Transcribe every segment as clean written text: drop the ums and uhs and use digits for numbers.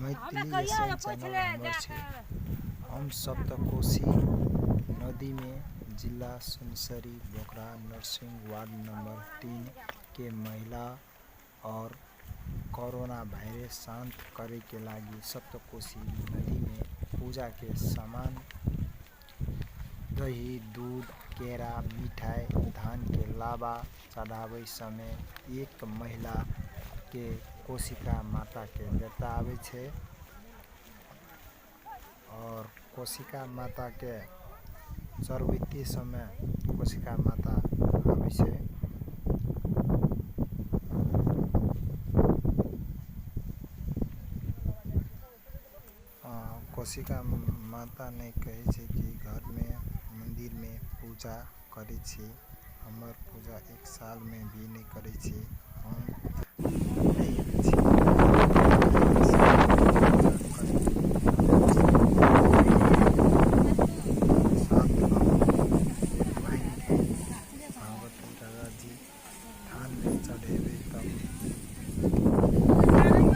Maithili Asian channel हमर छै। हम सप्तकोशी नदीमे जिला सुनसरी बोखरा नरसिंह वार्ड नंबर 3 के महिला और कोरोना वायरस शान्त करैके लागि सप्तकोशी नदीमे पूजाके सामान दही दूध केरा मिठाई धानके लाबा चढ़ाबै समय एक महिलाके कोशिका माताके बेटा आबै छै आओर कोशिका माताके चरबैते समय कोशिका माता आबै छै। कोशिका माता नहि कहै छै कि घरमे मन्दिरमे पूजा करै छी, हमर पूजा एक सालमे भी नहि करै छी। हम नहि छी सात भगवती दादाजी थानमे चढ़ेबै तब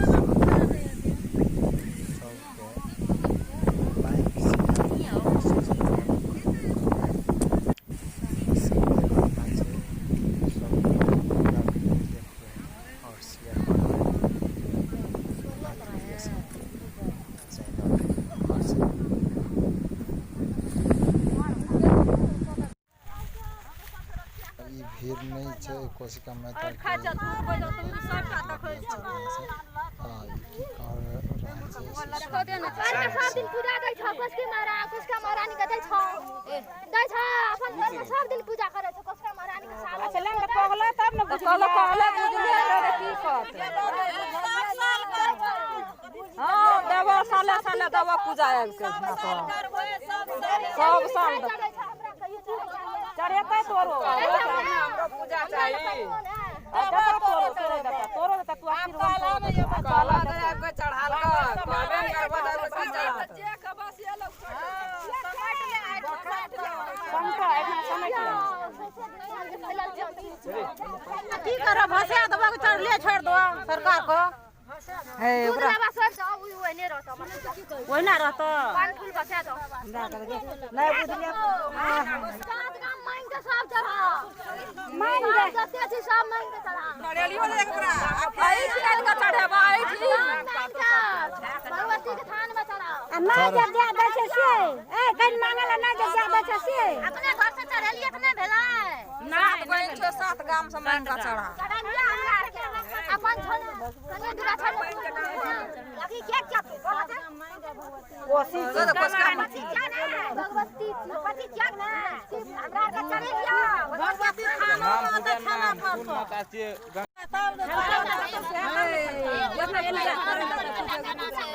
सबके लाइक शेयर सब्सक्राइब करबे करबै। ई सत्य घटना छै। सब पूरा वीडियो देखबै आओर शेयर करबै। मैथिली चैनल हमर छै। ई भीड़ नहि छै कोशिका माता के। ई की कर रहल छै से सब दिन पूजा दै छौ कोसकी महाराज, कोसका महारानी के दै छौ, दै छौ। अपन घर में सब दिन पूजा करै छौ कोसका महारानी के साल। अच्छा, लेन तऽ कहला तब ने बुझलियै। कहला बुझलियै तऽ की कहतै? हँ, देबो, साले साले देबो पूजा आबि के। सब साल चढ़ेतै तोरो। हमरो पूजा चाही। देतौ तोरो, तोरो देतौ, तोरो देतौ। तू आशीर्वाद तोरो देतौ। कहला तऽ आबि कऽ चढ़ाल कर कहबे नहि करबो तऽ आबि कऽ की चढ़ात? समटा एहिना समेट ले। की करब? भसा देबो, चढ़ले छोड़ि दो सरकार को हे, ओकरा ओहिने रहत हमर पूजा। ओहिना रहतौ। पान फूल बसा दो। नहि बुझलियै। सात गाम मांगि के सब चढ़ाओ। मांगि के जते छी सब मांगि के चढ़ाओ। एहि ठाम कऽ चढ़ेबा एहि। मांगि के भगवती के थान में चढ़ाओ। आ नहि जे दए दै छै से ए कनि मांगल, नहि जे दए दै छै से। अपने घर से चढ़ेलियै तऽ नहि भेलै। सात बहिन छौ, सात गाम से मांगि कऽ चढ़ा। चढ़ेलियै हमरा आरके अपन छौ ने, कनि दूरा छौ। अभी के क्या तू बोला जा। कोसी भगवती क्या ने, भगवती भगवती क्या ने हमरा आरके चढ़ेलियै। भगवती थानो रहतै, थाना पर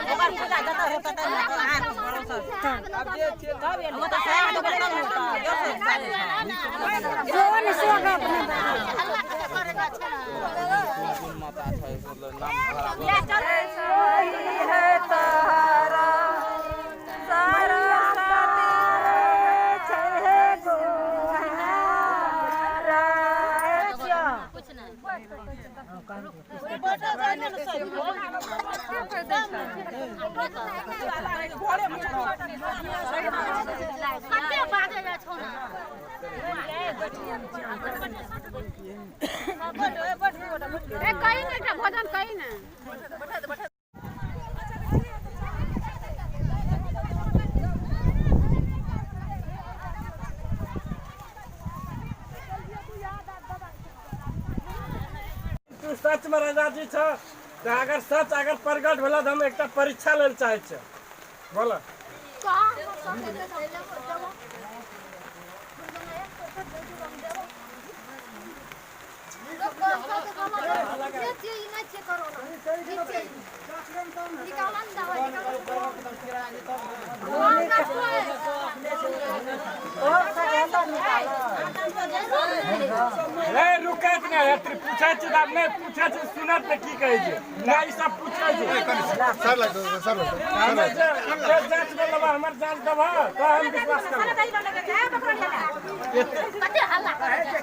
ओकर पूजा जतऽ हेतै ततऽ ओ तऽ सएह देबै तब होतै। जो ने से गप नहि बाजै। हल्ला कते करे जाइ छै। कोन माता छै, मतलब नाम खराब। है तोहरा सरस्वती छै हे गोहारा। कते बाजै जाइ छौ ने। ए कही ने, एकटा भोजन कही ने। तू सचमे राजा जी छ तऽ अगर सच अगर प्रकट भेल तऽ हम एकटा परीक्षा लेल चाहै छियै, बोल। रे, रुकैत नहि हेतै। पूछै छी तऽ आब नहि पूछै छी, सुनत तऽ की कहै छै? नहि, ई सब पूछै छै। हमे जे जे जाँच नहि लेबह, हमर जाँच देबह तऽ हम विश्वास करब। कते हल्ला करै छै।